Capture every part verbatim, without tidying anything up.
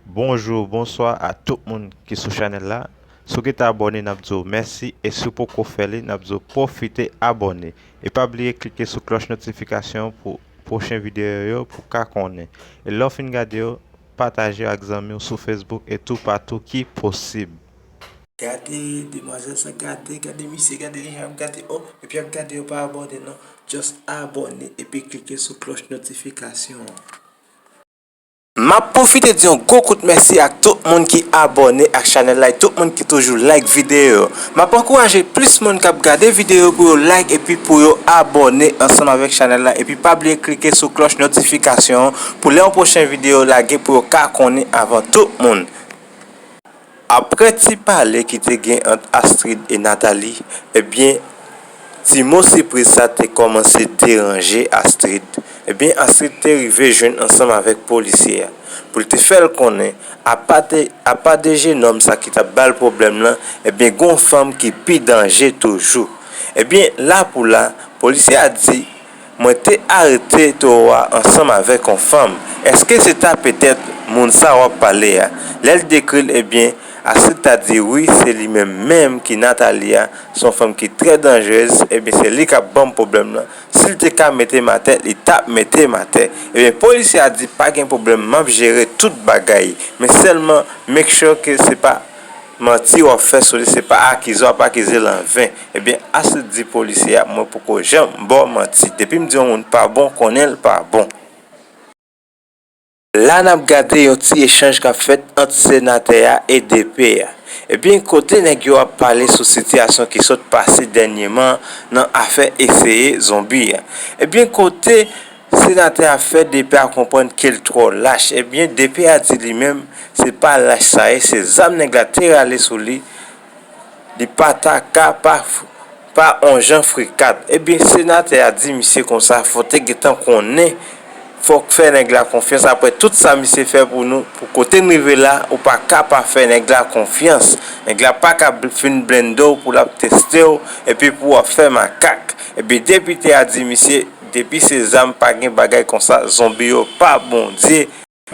Bonjou, bonswa a tout moun ki sou chanèl la. Si w gentan abòne, n ap di w mèsi, e si w poko fè li, n ap di w pwofite abòne. E pa bliye klike sou klòch notifikasyon pou pwochen videyo yo pou w ka konnen. E lè w fin gade yo, pataje yo ak zanmi w sou Facebook e toupatou ki posib. Gade demwazèl sa, gade, gade misye, gade li jan ap gade, oh, epi ap gade yo pa abòne non. Just abòne epi klike sou klòch notifikasyon an. M ap pwofite di yon gwo kout mèsi ak tout moun ki abòne ak chanèl la e tout moun ki toujou like videyo yo. M ap ankouraje plis moun k ap gade videyo yo pou yo like epi pou yo abòne ansanm avèk chanèl la epi pa bliye klike sou klòch notifikasyon an pou lè yon pwochen videyo lage pou yo ka konnen avan tout moun. Apre ti pale ki te gen ant Astrid e Nathalie, ebyen, ti mo sipriz sa te kòmanse deranje Astrid. Ebyen, Astrid te rive jwenn ansanm avèk polisye a, pou l te fè l konnen, apa te, apa de jenòm sa ki t ap ba l pwoblèm lan, ebyen, gen yon fanm ki pi danje toujou. Ebyen, la pou la, polisye a di, mwen te arete towo a ansanm avèk yon fanm. Èske se ta petèt moun sa w ap pale a? Lè l dekri l, ebyen, Astrid ta di wi, se li menm menm ki Nathalie a, se yon fanm ki trè danjerez, ebyen, se li k ap ban m pwoblèm lan. Si l te ka mete m atè, li t ap mete m atè. Ebyen, polisye a di pa gen pwoblèm, m ap jere tout bagay. Men sèlman, make sure ke se pa manti w ap fè sou li, se pa akize w ap akize l anven. Ebyen, Astrid di polisye a, mwen poko janm ba w manti. Depi m di yon moun pa bon, konnen l pa bon. La n ap gade yon ti echanj k ap fèt ant senatè a e DP a. Ebyen, kote nèg yo ap pale sou sitiyasyon ki sot pase dènyèman nan afè eseye zonbi a. Ebyen, kote senatè a fè DP a konprann ke l twò lach. Ebyen, DP a di li menm, se pa lach sa ye, se zam nèg la te rale sou li, li pa ta ka pa, pa on jan frikat. Ebyen, senatè a di misye konsa, fò w te gentan konnen, fò w fè nèg la konfyans. Apre tout sa misye fè pou nou, pou kote n rive la, ou pa ka pa fè nèg la konfyans. Nèg la pa ka bl-, fin blende w pou l ap teste w, epi pou w ap fè makak. Ebyen, depite a di misye, depi se zam, pa gen bagay konsa, zonbi yo pa Bondye,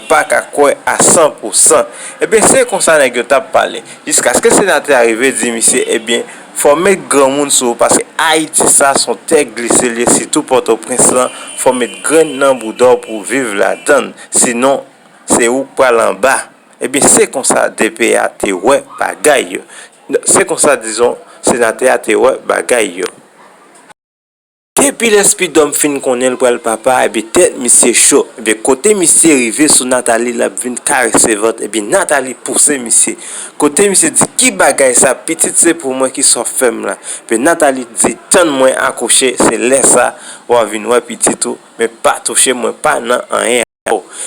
pa ka kwè a san pou san. Ebyen, se konsa nèg yo t ap pale. Jiskaske senatè a rive di misye, ebyen, fò w met granmoun sou ou, paske Ayiti sa s on tè glise l ye, sitou Pòtoprens lan, fò w met grenn nan bouda w pou w viv ladan l. Sinon, se ou k pral anba. Ebyen, se konsa DP a te wè bagay yo. Se konsa, dizon, senatè a te wè bagay yo. Depi lè Spidòm fin konnen l pral papa, ebyen, tèt misye cho. Ebyen, kote misye rive sou Nathalie, l ap vin karese vant. Ebyen, Nathalie pouse misye. Kote misye di, ki bagay sa, pitit se pou mwen, kisa w ap fè m la? Ebyen, Nathalie di, tann mwen akouche, se lè sa w a vin wè pitit ou, men pa touche m, mwen pa nan anyen.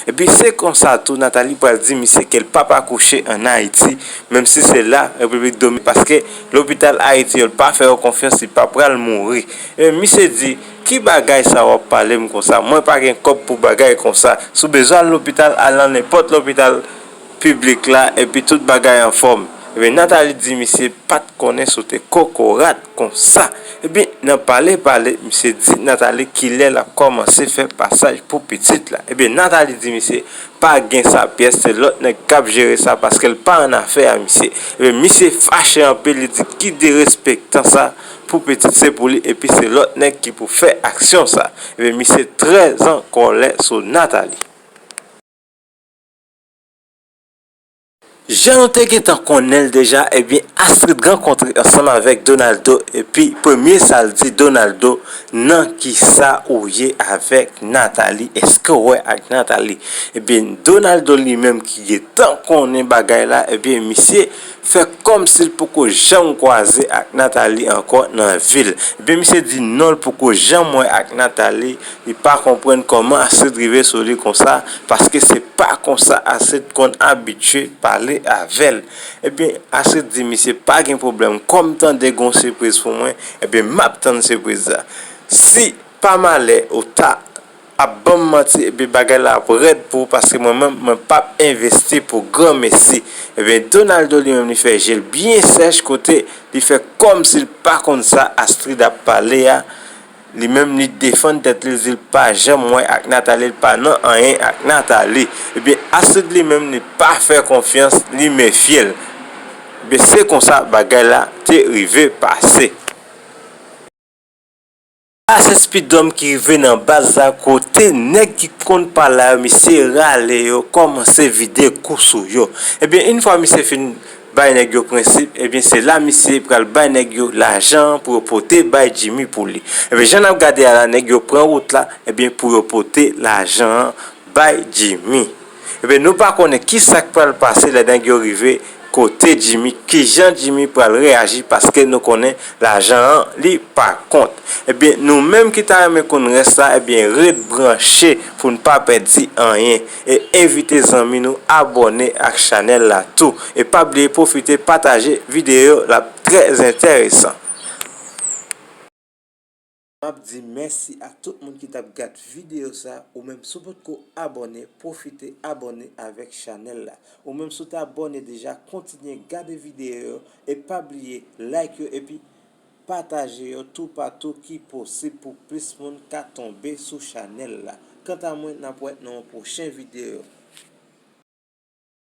Epi se konsa tou Nathalie pral di misye ke l p ap akouche ann Ayiti, menm si se la Repiblik Dominikèn, paske lopital Ayiti yo, l pa fè yo konfyans, li pa pral mouri. Ebyen, misye di, ki bagay sa w ap pale m konsa? Mwen pa gen kòb pou bagay konsa. Si w bezwen al lopital, al nan nenpòt lopital piblik la, epi tout bagay anfòm. Ebyen, Nathalie di misye pa t konnen si w te kokorat konsa. Ebyen, nan pale pale, misye di Nathalie kilè l ap kòmanse fè pasaj pou pitit la. Ebyen, Nathalie di misye pa gen sa pyès, se lòt nèg k ap jere sa paske l pa annafè a misye. Ebyen, misye fache anpil, li di ki derespektan sa pou pitit se pou li, epi se lòt nèg ki pou fè aksyon sa. Ebyen, misye trè an kòlè sou Nathalie. Jan nou te gentan konnen l deja, ebyen, Astrid rankontre ansanm avèk Donaldo, epi premye sa l di Donaldo, nan kisa ou ye avèk Nathalie? Èske w wè ak Nathalie? Ebyen, Donaldo li menm ki gentan konnen bagay la, ebyen, misye fè kòmsi l poko janm kwaze ak Nathalie ankò nan vi l. Ebyen, misye di non, l poko janm wè ak Nathalie, li pa konprann kòman Astrid rive sou li konsa, paske se pa konsa Astrid konn abitye pale avè l. Ebyen, Astrid di misye pa gen pwoblèm, kòm tande gon sipriz pou mwen, ebyen, m ap tann sipriz la. Si pa malè ou ta ap ban m manti, ebyen, bagay la ap rèd pou ou, paske mwen menm, mwen p ap envesti pou granmesi. Ebyen, Donaldo li menm, li fè je l byen sèch kote li fè kòmsi l pa konn sa Astrid ap pale a. Li menm, li defann tèt li, li di l pa janm wè ak Nathalie, li pa nan anyen ak Nathalie. Ebyen, Astrid li menm, li pa fè konfyans, li mefye l. Ebyen, se konsa bagay la te rive pase. A se Speed Dom ki rive nan baz la, kote nèg ki konn pa la yo, misye rale yo, kòmanse vide kou sou yo. Ebyen, yon fwa misye fin bay nèg yo prensip, ebyen, se la misye pral bay nèg yo lajan an pou yo pote bay Jimmy pou li. Ebyen, jan n ap gade a la, nèg yo pran wout la, ebyen, pou yo pote lajan an bay Jimmy. Ebyen, nou pa konnen ki sa k pral pase lè nèg yo rive kote Jimmy, kijan Jimmy pral reyaji, paske nou konnen lajan an, li pa kont. Ebyen, nou menm ki ta renmen konn rès la, ebyen, ret branche pou n pa pèdi anyen. E envite zanmi nou abòne ak chanèl la tou. E pa bliye pwofite pataje videyo, l ap trè enteresan. M ap di mèsi a tout moun ki t ap gad videyo sa. Ou menm, si w potko abòne, pwofite abòne avèk chanèl la. Ou menm, si w te abòne deja, kontinye gade videyo yo e pa bliye like yo epi pataje yo toupatou ki posib pou plis moun ka tonbe sou chanèl la. Kanta mwen, n ap wè nan yon pwochen videyo.